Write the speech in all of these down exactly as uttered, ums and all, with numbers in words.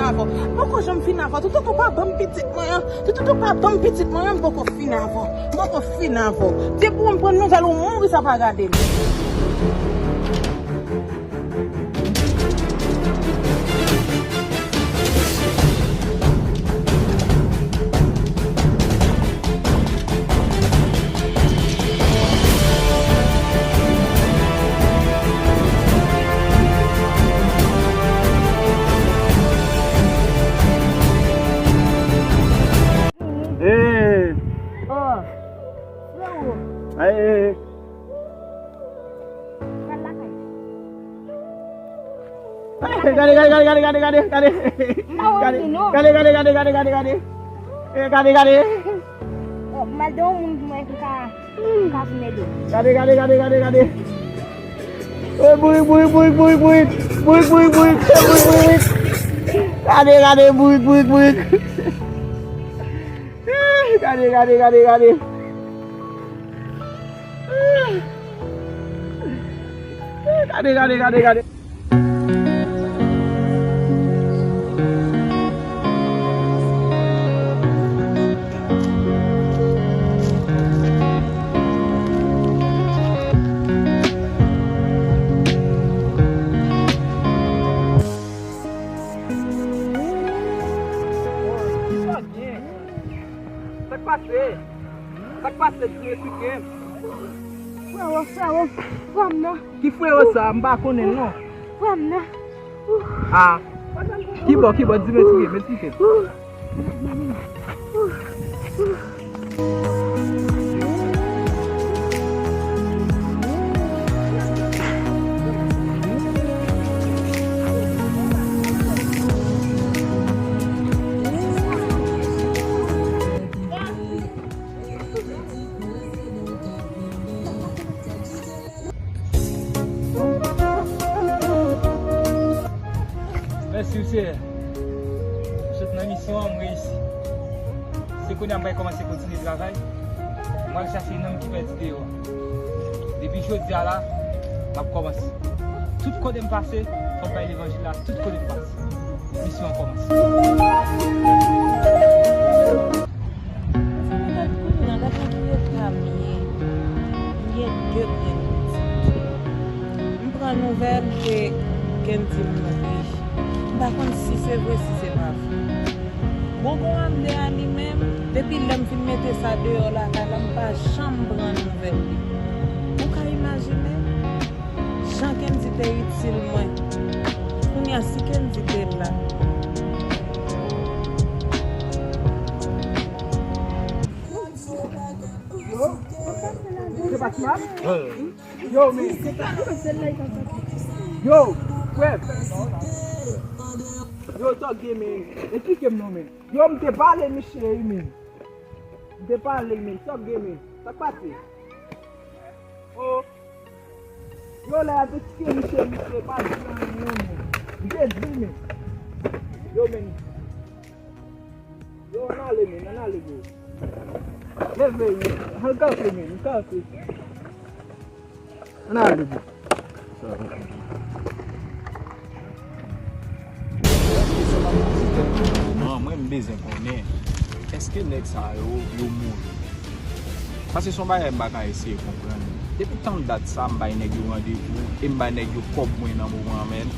avè w. M poko janm fin avè w. Toutotan w pa ban m pitit mwen an, toutotan w pa ban m pitit mwen an, m poko fin avè w. M poko fin avè w. Depi w pran nouvèl ou mouri, sa pa gade m. Hey! Oh, frérot. Hey, hey, hey. Pral lakay. Gade, gade, gade, gade, gade, gade, gade. M pa wè li, non. Gade, gade, gade, gade, gade, gade. Eh, gade, gade. Oh, m al de yon moun pou mwen ki ka, ki ka vin ede. Gade, gade, gade, gade, gade. Eh, bourik, bourik, bourik, bourik, bourik. Bourik, bourik, bourik. Eh, bourik, bourik, bourik. Gade, gade, bourik, bourik, bourik. Eh, gade, gade, gade, gade. Gade, gade, gade, gade. Sa k pase? Sa k pase, di m, eksplike m. Frero, frero, frè m nan. Ki frero sa? M pa konnen l non. Frè m nan. Ah. Ki bò, ki bò? Di m, eksplike m, eksplike m. Mèsi, mesye. M sot nan misyon an, m reyisi. Se kounye a m pral kòmanse kontinye travay. M pral chache nonm ki pèdi deyò. Depi jodi a la, m ap kòmanse. Tout kote m pase, fò m bay levanjil la, tout kote m pase. Misyon an kòmanse. Gad kounye a, gad nan ki eta m ye. M gen de grenn pitit. M pran nouvèl ke Kendy mouri. M pa konn si se vre, si se pa vre. Bonbon a m de a li menm, depi lè m fin mete sa deyò lakay la, m pa janm pran nouvèl li. Ou ka imajine? Jan Kendy te itil mwen. Kounye a, si Kendy te la. Yo, se Batman? Yo, men. Yo, frè. Yo, Tòg Game, men. Eksplike m non, men. Yo, m te pale misye, wi, men. M te pale, men. Tòg Game, men. Sa k pase? Oh. Yo, lè y ap eksplike misye, misye pa di anyen, men. M te di l, men. Yo, men. Yo, ann ale, men, ann ale, bro. Leve, men. Al kanpe, men, kanpe. Ann ale, bro. Sa va. Non, mwen, m bezwen konnen, èske nèg sa yo, yo mouri? Paske se yon bagay m pa ka eseye konprann. Depi tann dat sa, m bay nèg yo randevou e m bay nèg yo kòb mwen nan moman an menm.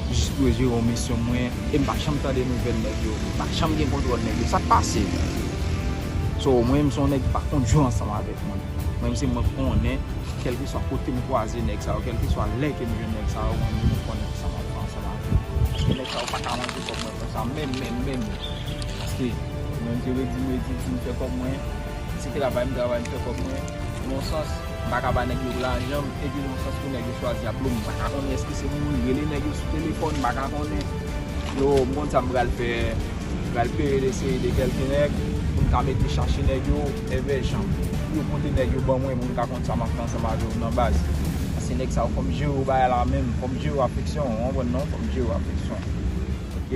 Jis pou yo jere yon misyon mwen e m pa janm tande nouvèl nèg yo. M pa janm gen kontwòl nèg yo. Sa k pase? So, mwen menm se yon nèg ki pa konn jwe ansanm avèk mwen. Mwen menm se mwen konnen, kèlkeswa kote m kwaze nèg sa yo, kèlkeswa lè ke m jwenn nèg sa yo, mwen menm mwen konnen sa m ap fè ansanm avè yo. Paske nèg sa yo pa ka manje kòb mwen konsa, menm, menm, menm. Paske mwen menm se redi m redi di m fè kòb mwen, se travay m travay m fè kòb mwen. Nan yon sans, m pa ka ba nèg yo lajan m, epi nan yon sans pou nèg yo chwazi ap lou m, m pa ka konnen èske se moun rele nèg yo sou telefòn, m pa ka konnen. Yo, m konn sa m pral fè, m pral peye de seri de kèlke nèg, pou m ka mete chache nèg yo, envè jan. Pou yo pote nèg yo ban mwen, pou m ka konn sa m ap fè ansanm avè yo nan baz. Paske nèg sa yo, fò m jere yo bagay la menm, fò m jere yo afeksyon, w konprann non? Fò m jere yo afeksyon. Ok?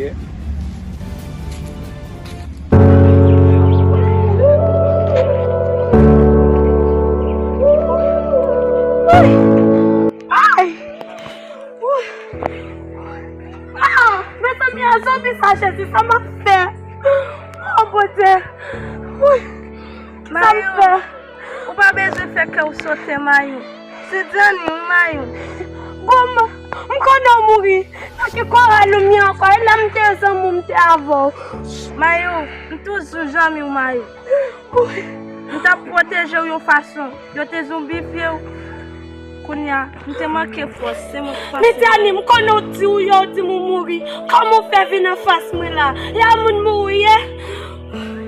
Ay! Ah! Mezanmi, Mia, zanmi sa, Jezi, sa m ap fè? O Bondye. Wi. Sa m fè? Ou pa bezwen fè kè w sote, Mayou. Se Dani, wi, Mayou. Kòman? M konnen w mouri. Nan ki koral ou, Mia, ankò? E lè m te zanmi w, m te avè w. Mayou, m toujou zanmi w, Mayou. M t ap pwoteje w yon fason. Yo te zonbifye w. Kounye a, m te manke fòs. Se mwen ki pase. Mezanmi, m konnen w di w yo, w di m ou mouri. Kòman w fè vin anfas mwen la? E a moun mouri ye?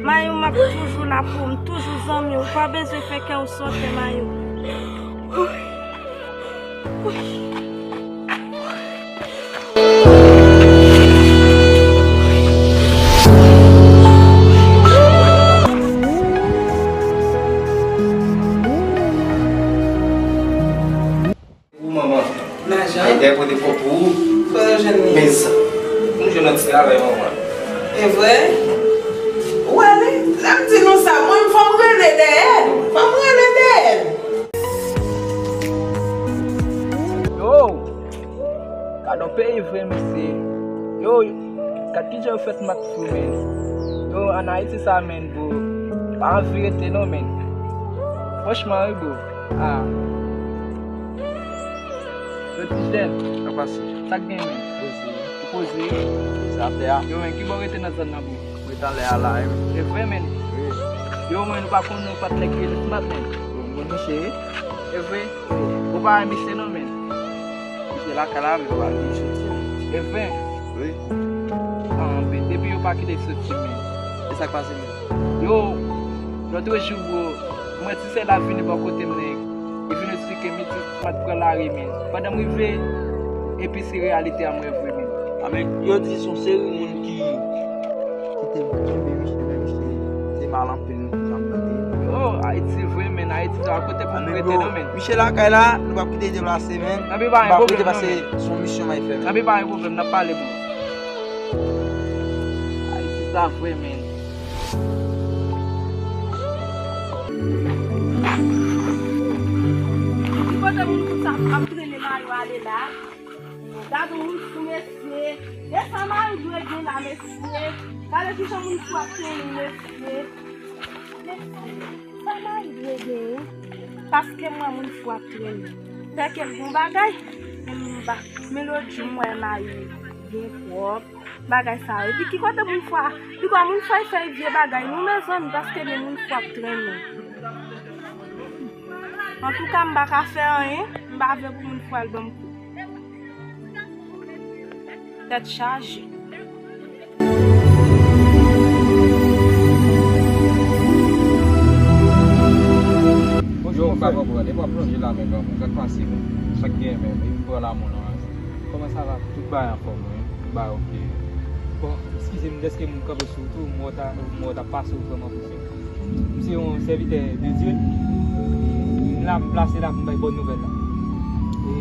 Mayou, m ap toujou la pou ou. M toujou zanmi w. Ou pa bezwen fè kè w sote, Mayou. Ou manman. Najan. Ay, dèyè pote kòb pou ou. Kote w jwenn li? Mezanmi. M jwenn yon ti travay manman. E vre? Ou wè li? Lè m di nou sa, mwen, fò m rele dèyè l. Fò m rele dèyè l. Yo! Gad yon peyi vre, mesye. Yo, gad kijan yo fèt mak sou, men. Yo, ann Ayiti sa, men, bro. Pa anvi rete, non, men. Franchman, wi, bro. Ah. Yo, ti jèn. Sa pase? Sa k gen, men? Poze. Ou poze? Poze atè a. Yo, men, ki bò w rete nan zòn nan, bro? Mwen t anlè a la, wi. E vre, men. Wi. Yo, men, nou pa konn nou pa t nèg ki rele Smat, men. Bon, bon, mesye, wi. E vre? Wi. Ou pa wè misye non, men. Misye lakay la, men ou pa vin soti, men. E vre? Wi. Anben, depi yo pa kite soti, men. E sa k pase, men? Yo, lòt jou, bro, mwen ti sè la vini bò kote m, nèg. Li vin eksplike m, li di, Smat pran lari, men. Pandan m rive, epi se reyalite a mwen vre, men. Anben, yo di se yon seri moun ki, ki te kenbe misye, men misye te mal anpil, jan m tande. Oh, Ayiti vre, men. Ayiti sa kote pou m rete, non, men. Misye lakay la, nou p ap kite l deplase, men. Nan pi pa gen pwoblèm, non, men. Se yon misyon m al fè, men. Nan pi pa gen pwoblèm, n ap pale, bon. Ayiti sa vre, men. Ki kote moun konsa ap trennen mayo ale la? Gad yon wout sou mesye. E sa mari dwe gen la, mesye. Gade kijan moun fou ap trennen mesye. Mesye, sa mari dwe gen? Paske mwen moun fou ap trennen. Fè ke l gon bagay, men m pa. Men lòt jou m wè mari byen pwòp. Bagay sa yo. Epi ki kote moun fou a? Pi kwa moun fou a fè vye bagay. Nou mezanmi, paske men moun fou ap trennen. Antouka, m pa ka fè anyen. M pa vle pou moun fou al ban m kou. Tèt chaje. Yo, m pa konprann. Epi w ap plonje la, men granmoun. Sa k pase, men? Sa k gen, men? Epi pran lanmou lan. Kòman sa va? Tout bagay anfòm, wi. Tout bagay oke. Bon, eskize m, dèske m kanpe sou ou tou, m wè w ta, m wè w t ap pase w vrèman pou fè. M se yon sèvitè de Dye. M la, m plase la pou m bay bòn nouvèl la. E,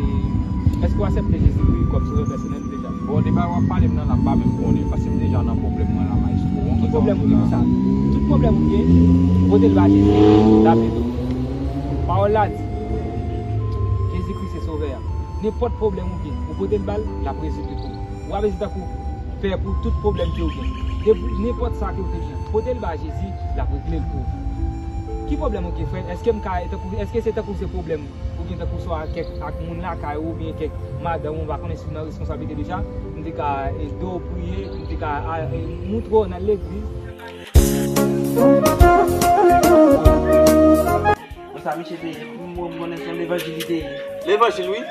èske w aksepte Jezikri kòm Sovè pèsonèl ou deja? Bon, depi w ap pale m nan la, m pa menm konnen, paske m deja nan pwoblèm mwen la, maestro. Ki pwoblèm ou gen konsa? Tout pwoblèm ou gen, pote l ba Jezi, l ap ede w. Pawòl la di, Jezikri se Sovè a. Nenpòt pwoblèm ou gen, ou pote l ba l, l ap rezoud li pou ou. Ou pa bezwen tankou pè pou tout pwoblèm ke w gen. Depi nenpòt sa ke w te gen, pote l ba Jezi, l ap regle l pou ou. Ki pwoblèm ou gen, frè? Èske m ka, tankou, èske se tankou se pwoblèm ou gen tankou swa kèk ak moun lakay ou oubyen kèk madanm ou, m pa konnen si w nan responsablite deja, m te ka ede w priye, m te ka a, e, moutre w nan legliz. Bon, sa misye te ye, m, m konnen se yon levanjil li te ye. Levanjil, wi.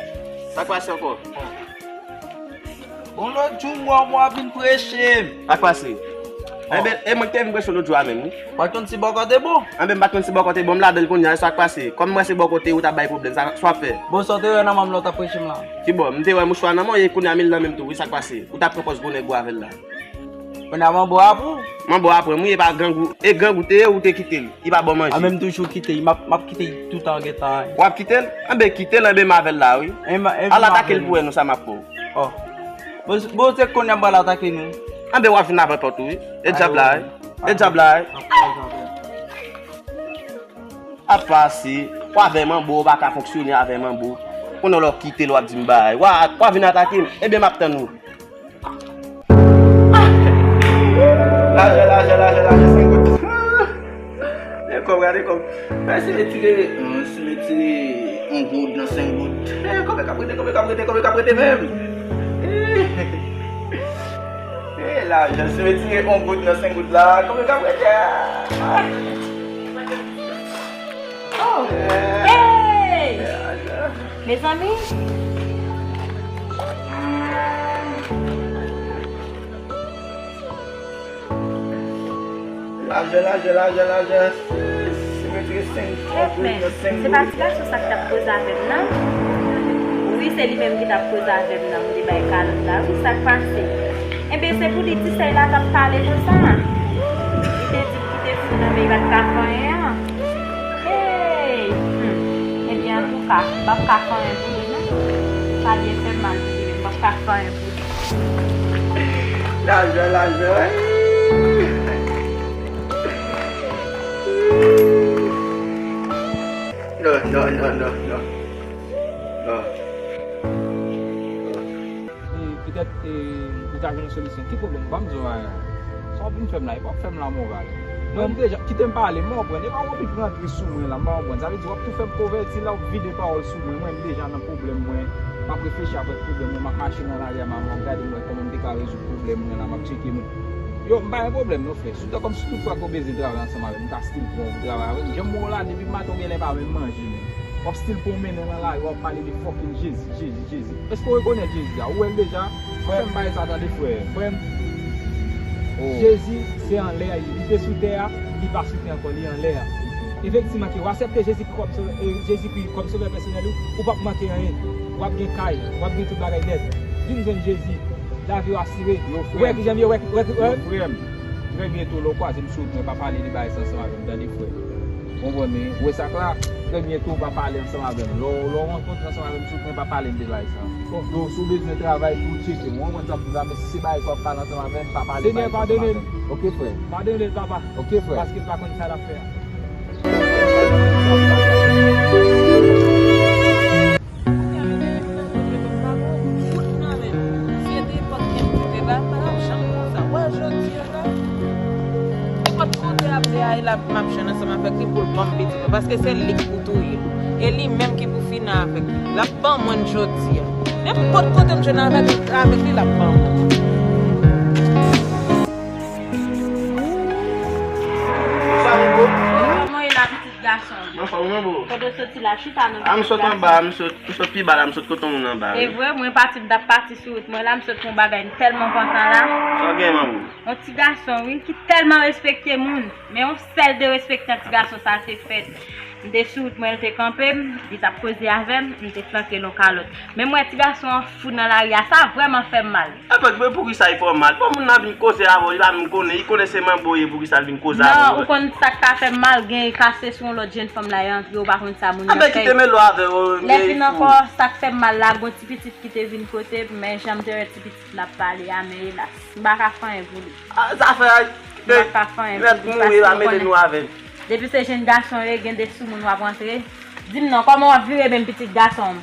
Sa k pase ankò? Bon, lòt jou, m wè w, w ap vin preche. Sa k pase? Enben, e mwen ki te vin preche w lòt jou a menm, wi. Ou pa t konn si bò kote bon? Enben, m pa t konn si bò kote bon, m ladan l kounye a, e sa k pase? Kòm m wè se bò kote ou t ap bay pwoblèm, sa, sa w ap fè? Bon, sa w te wè nan men m lè w t ap preche m la? Ki bò? M te wè mouchwa nan men w, e kounye a, m li nan men m tou, wi, sa k pase? Ou t ap pran pòz gwo nèg ou avè l la. Kounye a, m anba w apre w. M anba w apre m, wi, e pa grangou, e grangou te ye, ou te kite l. Li pa ba w manje. Anben, m toujou kite l. M ap, m ap kite l toutan gentan. W ap kite l? Anben, kite l, anben, m avè l la, wi. Al atake l pou wè non sa m ap fè w. Oh. Bon, bon, se kounye a m pral atake nou. Anben, w ap vin avè pòt ou, wi. E dyab la, wi. E dyab la, wi. Ap pase. W avè manbo, w pa ka fonksyone avè manbo. Kounye a w kite l, w ap di m bagay. W a, w a vin atake m. Ebyen, m ap tann ou. Lajan, lajan, lajan, lajan, senk goud. Ah! Men kòb, gade kòb. Men si m retire, hmm, si m retire yon goud nan senk goud. Eh, kòb k ap rete, kòb k ap rete, kòb k ap rete menm. Eh, eh, lajan, si m retire yon goud nan senk goud la, kòb k ap rete. Ah! Oh! Eh! Hey! Eh, lajan. Mezanmi. Lajan, lajan, lajan, lajan. Si mwen te gen senk goud, men, se pa ti gason sa k t ap koze avè m nan? Wi, se li menm ki t ap koze avè m nan, m te bay kalòt la. Wi, sa k pase? Enben, se pou li ti sèy la t ap pale konsa. Li te di m ki te fou nan men li pa t ka fè anyen an. Hey! Hmm. Ebyen, antouka, m p ap ka fè anyen pou li, non. Sa byen fè m mal pou li, men m p ap ka fè anyen pou li. Lajan, lajan, wi. Non, non, non, non, non. Non. E, petèt, e, ou ta jwenn yon solisyon. Ki pwoblèm? Ban m di w, a, sa w vin fè m la, e pa w fè m lanmò, valè. Mwen, m deja, kite m pale, m konprann. E pa w anpil rantre sou mwen la, m pa konprann. Sa vle di, w ap tou fè m konvèti la, w ap vide pawòl sou mwen. Mwen, m deja nan pwoblèm mwen. M ap reflechi avèk pwoblèm mwen. M ap mache nan lari a, m ap gade mwen kòman m te ka rezoud pwoblèm mwen la, m ap tcheke mwen. Yo, m pa gen pwoblèm, non, frè. Sitou kòm si tout fwa ke w bezwen travay ansanm avè m, m ka still pran w pou travay avè m. Jan m wè w la, depi maten w genlè pa menm manje menm. W ap still pwomennen nan lari, w ap pale de fucking Jezi, Jezi, Jezi. Èske w rekonèt Jezi a? Ou wè l deja? Frè m, bay sa tande, frè. Frè m, Jezi, se anlè a ye. Li te sou tè a, li pa sou tè ankò, li anlè a. Efektivman, ke w aksepte Jezikri kòm sovè, e, Jezikri kòm sovè pèsonèl ou, ou p ap manke anyen. W ap gen kay, w ap gen tout bagay nèt. Vin jwenn Jezi, lavi w asire. Ou wè kijan m ye, wè, wè, wè. Yo, frè m, trè byento, lè w kwaze m sou wout mwen, pa pale de bagay sa ansanm avè m, tande, frè. Konprann mwen, wè sa k la, trè byento w pa pale ansanm avè m. Lè w, lè w rankontre ansanm avè m sou wout mwen, pa pale m de bagay sa. Donk, si w bezwen travay pou w tcheke m, w konprann sa m di w la, men si se bagay sa w ap pale ansanm avè m, pa pale bagay sa ansanm avè m. Senyè, padone l. Oke, frè. Padone l, papa. Oke, frè. Paske l pa konn sa l ap fè a. Kounye a, menm lè m nan pwoblèm, m pa gen yon goud nan men m. Si se te nenpòt ki m te la, pa t ap janm konsa. Wè jodi a la, nenpòt kote ap te a, e la m ap jwenn ansanm avèk li pou l ban m pitit mwen, paske se li k pou touye l. E li menm ki pou fini avèk li. L ap ban mwen l jodi a. Nenpòt kote m jwenn avèk, avèk li, l ap ban mwen. Kòman w ye la, pitit gason m? Mwen fò, mwen bon. Kote w soti la, chita non. A, m sot anba, m sot, m sot pi ba la, m sot kote yon moun anba, wi. E vre, mwen pati, m t ap pati sou wout mwen la, m sot yon bagay m tèlman kontan la. Sa w gen, manbo? Yon ti gason, wi, ki tèlman respekte moun. Men yon sèl derespektan ti gason sa te fèt. M te sou wout mwen, l te kanpe m, li t ap koze avè m, m te flanke l yon kalòt. Men m wè ti gason an fou nan lari a, sa vrèman fè m mal. Epa, men poukisa li fè w mal? Bon, moun nan vin koze avè w, li pa menm konnen, li konnen se manbo w ye, poukisa l vin koze avè w? Non, ou konn sa k ka fè m mal, gen kase sou yon lòt jèn fanm la, yo antre, ou pa konn sa moun nan fè. Enben, kite m elo avè w. Lè fin ankò, sa k fè m mal la, gon ti pitit ki te vin kote m, men jan m te wè ti pitit la ap pale a, men elas, m pa ka fè anyen pou li. Ah, zafè, m pa ka fè anyen pou li, paske ou konnen. Depi se jèn gason yo ye, gen de soumoun w ap rantre. Di m non, kòman w ap vire menm pitit gason m?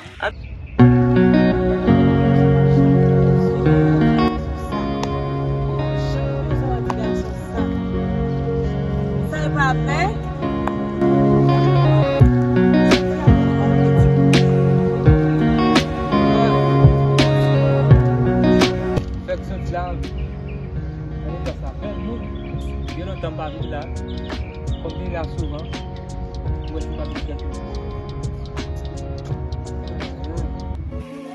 Sa e pa pè? Fèk soti la, anvi. Mwen te fè sa avèk nou. Gen lontan m pa vin la. Fò m vin la souvan. Mwen se pa vin kèk moun.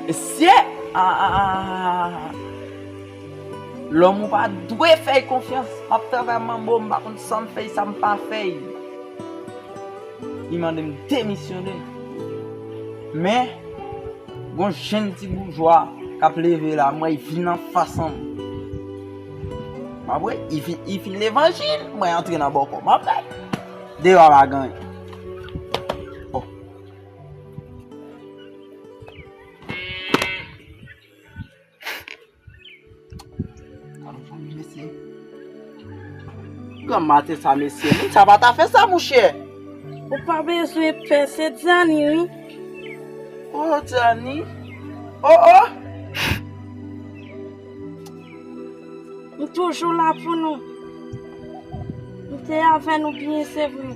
Mesye! Ah, ah, ah, ah. Lòm ou pa dwe fè y konfyans. M ap travay manbo, m pa konn sa m fè y, sa m pa fè y. Li mande m demisyone. Men, gon jèn ti boujwa k ap leve la, m wè y vin anfas an m. M ap wè, y fin, y fin levanjil, m wè y antre nan bòkò. M ap wè, deyò a pa gen anyen. Oh. Granm maten sa, mesye. Moun sa pa ta fè sa, monchè. Ou pa bezwen pè, se Dani, wi. Oh, Dani. Oh, oh. M toujou la pou nou. Te avè nou byen, se vre.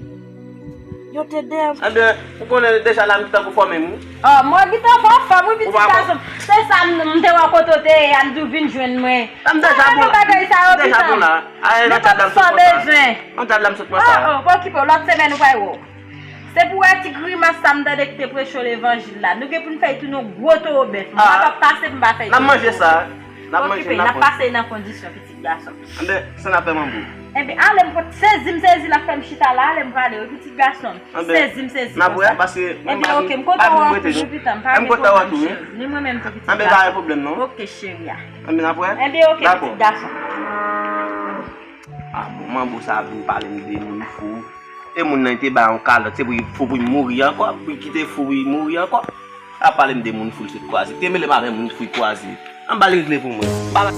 Yo te dèyè m. Ebyen, ou konnen deja la m gentan konfòme m wi. Oh, mwen gentan fè w fòm wi, pitit gason. Se sa m, m te wè kote w te ye a, m di w vin jwenn mwen. M deja bon la. M deja bon la. Nenpòt sa w bezwen. An dal la m sot pran sa. Oh, oh, pa okipe w, lòt semèn ou pral wè w. Se pou wè ti grimas sa m tande ki te preche w levanjil la. Nou gen pou n fè l tounen yon gwo towo bèf. Mwen pa p ap pase pou m pa fè l tounen yon gwo towo bèf. N ap manje sa. N ap manje, n ap wè. N ap pase nan kondisyon, pitit gason. Anben, sa n ap fè manbo. Enben, ale m pot, sezi m sezi l ap fè m chita la, ale m prale wi, pitit gason m. Sezi m sezi konsa. Enben, oke, m kontan wè w tou wi, pitit m, pa gen pwoblèm, cheri. Ni mwen menm tou, pitit gason. Anben, pa gen pwoblèm non. Oke, cheri a. Anben, n ap wè. Enben, oke, pitit gason. Ah, bon, manbo sa vin pale m de moun fou. E moun nan te ba yon kalòt, se pou l fou pou l mouri ankò, pou l kite fou pou l mouri ankò. Ap pale m de moun fou l sot kwaze. Te mele m avè moun fou l kwaze. Anba l regle pou mwen. Anba l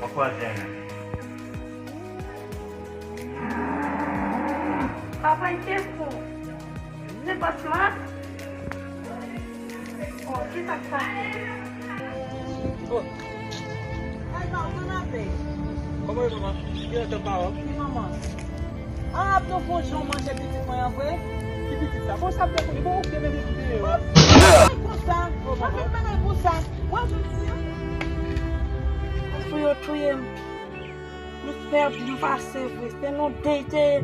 Mwen kwaze yon moun. Papa, li te fou. Se bòs la? Oh, ki sa k pase? Oh. Ay, non, mwen ap. Kòman w ye, manman? Byen, tanpawòl. Ki manman? Ah, ap nou fon jan manje pitit mwen an vre? Ki pitit sa? Bon, sa ap dekoule. Bon, ou te mete pitit yo. Ay, konsa. Mwen vin mennen l pou sa. Mwen vin di. Fou yo touye m. Nou pèdi, nou pase vre. Se nou de te ye.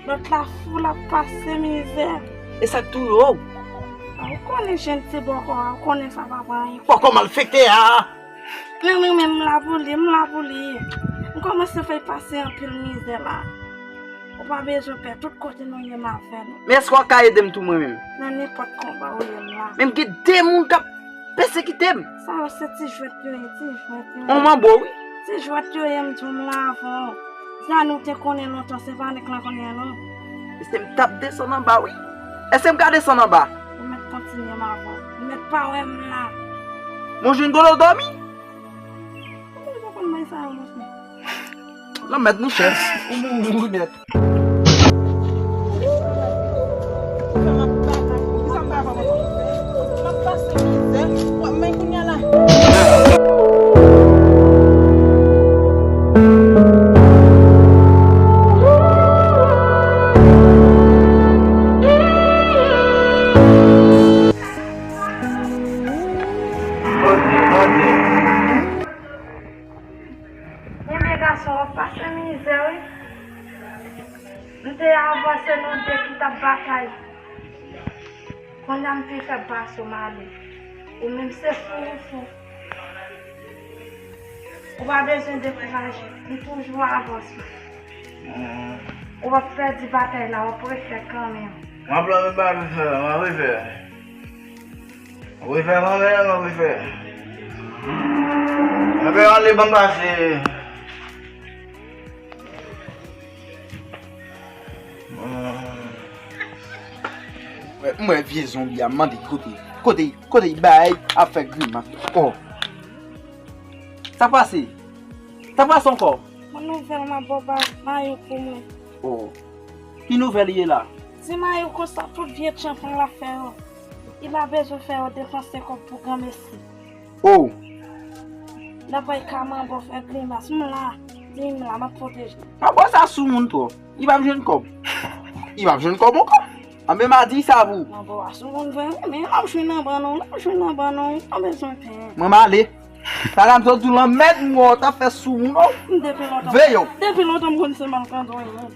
Lòt la fou, l ap pase mizè. E sa k touye w? Ah, ou konnen jèn ti bòkò a, ou konnen sa pa pran anyen. Bòkò malfektè a! Men mwen menm, m la pou li, m la pou li. M kòmanse fè l pase anpil mizè la. Ou pa bezwen pè, tout kote nou ye m avè nou. Men èske w ka ede m tou mwen menm? Nan nenpòt konba ou ye m la. Men m gen de moun k ap pèsekite m. Sa yo se ti jwèt yo ye, ti jwèt yo ye. On manbo wi. Ti jwèt yo ye, m di w m la avè w. Zanmi w te konnen lontan, se pa nèg lan konnen non. Èske m t ap desann anba wi? Èske m ka desann anba? Ou mèt kontinye m avè w. Ou mèt pa wè m la. Mwen jwenn golo dòmi? Kòman ou konn bay sa yo, monchè? Lanmèd, monchè. Ou mouri, ou mouri nèt. Ebyen gason, w ap pase mizè wi. M te avanse nou de ki t ap batay. Kounye a m te fè baso m ale. Ou menm se fou ou fou. Ou pa bezwen dekouraje. M toujou avanse. Ou p ap pèdi batay la, w ap refè kanmenm. M ap refè, m ap refè. Refè kanmenm, refè. Refè ale ban m pase. M wè, m wè vye zonbi a, m mande kote, kote, kote l bay ap fè grimas. Oh. Sa pase? Sa pase ankò? Bon nouvèl m ap ba w, Mayoukou mwen. Oh. Ki nouvèl ye la? Di Mayoukou sa tout vye tchanpan l ap fè yo. Li pa bezwen fè yo depanse kòb pou granmesi. Oh! Dapre ka manbo fè grimas, m la. Di m la, m ap pwoteje. Manbo sa soumoun twòp. Li p ap jwenn kòb. Li p ap jwenn kòb ankò. Anben m a di sa pou ou. Manbo a soumoun vre wi, men l ap jwenn anba non, l ap jwenn anba non, ou pa bezwen pè. Mwen m ale. Sa la m sot di w lanmèd m wè w t ap fè soumoun, oh. Depi lontan. Veye w. Depi lontan m konn se malkandon wi.